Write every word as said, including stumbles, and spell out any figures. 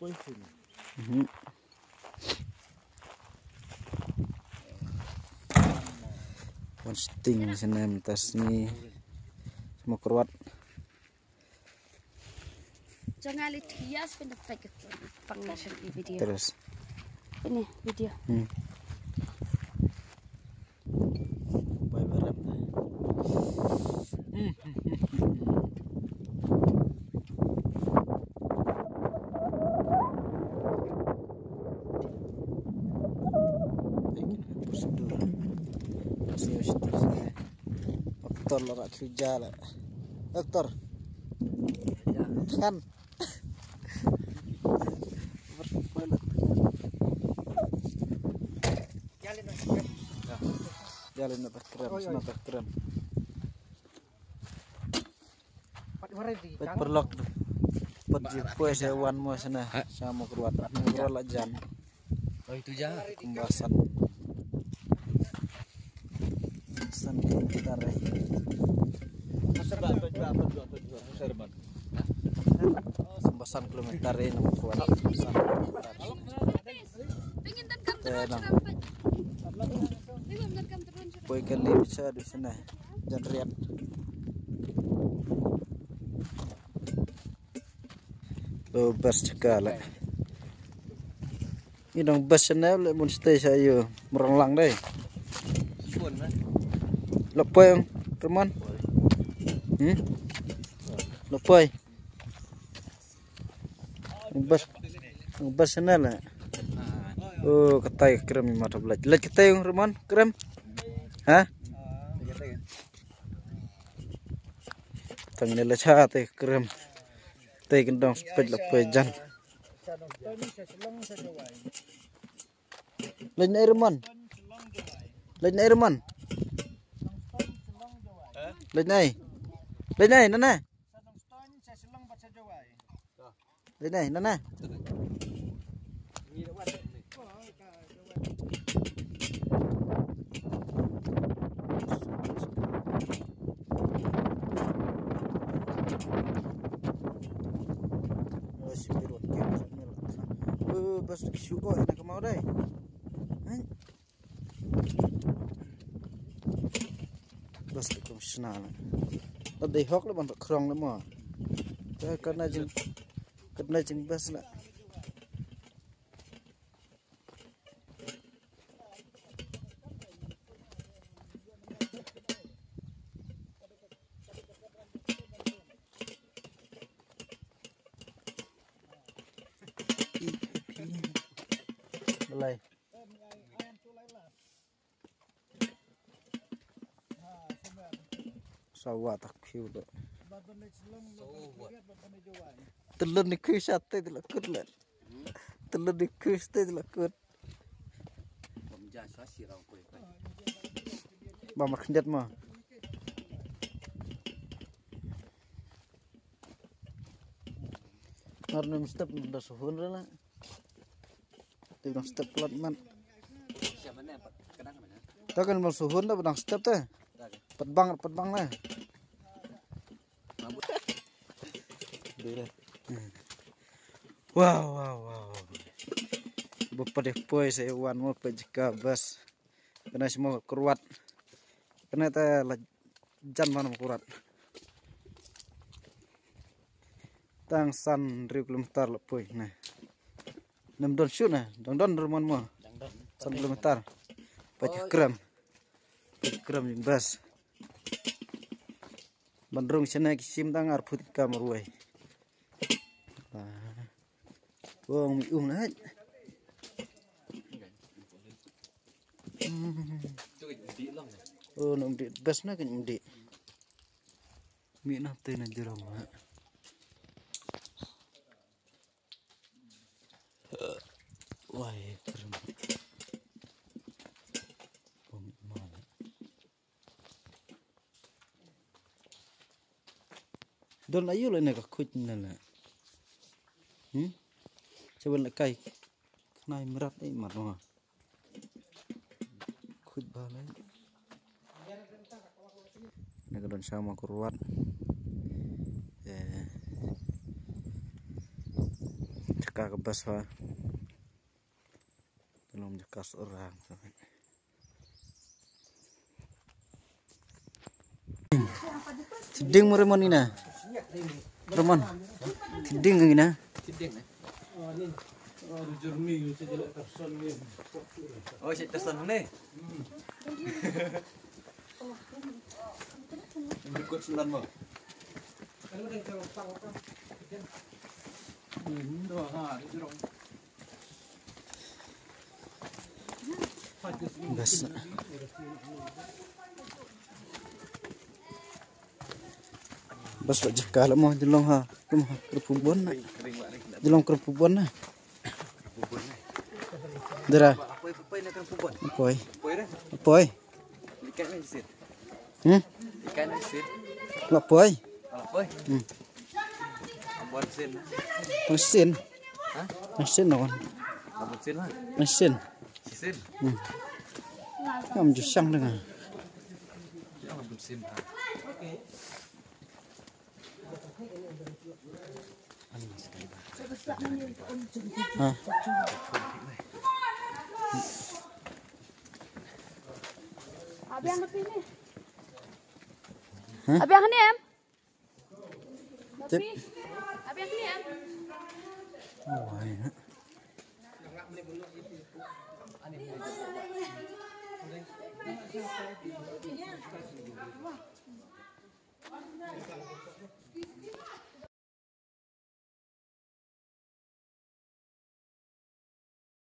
Mhm. Wan sting snem tas ni. Semua keruat. Jangan lihat hias pun dapat ke pang nation di video. Terus. Ini video. Hmm. Bye bye. Hmm. Prosedur. Prosedur sini. Doktor la rak khiew ja la. Doktor. Kan. Jalin na ta krem, sna ta krem. Peit paralok. Peit ji poi sha wan mo sna. Sha mo kruat. Mo kruat la jan. Oh, itu ja. Kumbasan. San kilometer. Kumbasan kilometer ini mo kruat. Kumbasan kilometer. Te nang. Poi kali bisa di sini. Jan riat. Lo bas jaka le. Ni dang bas sana le mun stay sa yo merang lang dai. Lo poi Remon. Hmm? Lo poi. Bas. Bas sana le. Oh, katai krem ma thap laj. Laj katai Remon krem. Ha? Tang ne la cha te krem. Te kan dang spek la poi jan. Lej nai Remon. Lej nai Remon. Lej nai. Lej nai nana. Lej nai nana. Bas ki shu oi na kamau dai. Bas ki kum shna la. La dei hok la ban krong la mo. Ka kana jing kana jing bas la. Belai. Sawa tak khiu do. Telun ni khiu sate de lakut le. Telun ni khiu sate de lakut. Ba mar khyndiat ma. Ngar nym step da suhun re la. Te dang step plat man. Ta kan ban suhun da dang step te. Pat bang, pat bang na. Wow, wow, wow. Ba pat dei poi sa wan mo peit jaka bas. Kane simo kruat. Kane ta la jan man kruat. Tang san riu kilometer la poi na. Nam don shu na, dang don Remon mo. San kilometer. Peit krem. Peit krem bas. Ban rung shane ki shim tang arphew tyngka marwei. Wong mi um na. Oh, nang di bas na kan di. Mi na te na jrong ha. Wai, keren. Wong mi um na. Don ayu le ne ka khuid ne le. Hmm? Sa wan le kai. Khnai mrat ei mat ma. Khuid ba le. Ne ka don sa ma kruat. Eh. jaka ka bas ha. Long jaka sorang. Thiding mo Remon ina. Remon. Thiding ina. Oh, si Terson ni. Ikut sembilan mo. Bas. Bas ba jaka la mo, jyllong ha, kum ha, kyrpubon na. Jyllong kyrpubon na. Dara. Poi. Poi. Hmm? Nga poi. Hmm. Poi sin. Nga sin no. Nga sin. Hmm. Ngam ju shang dang. Ha. Abiang ni. Ha? Abiang ni em. Tip. Abiang ni em. Oh, ai.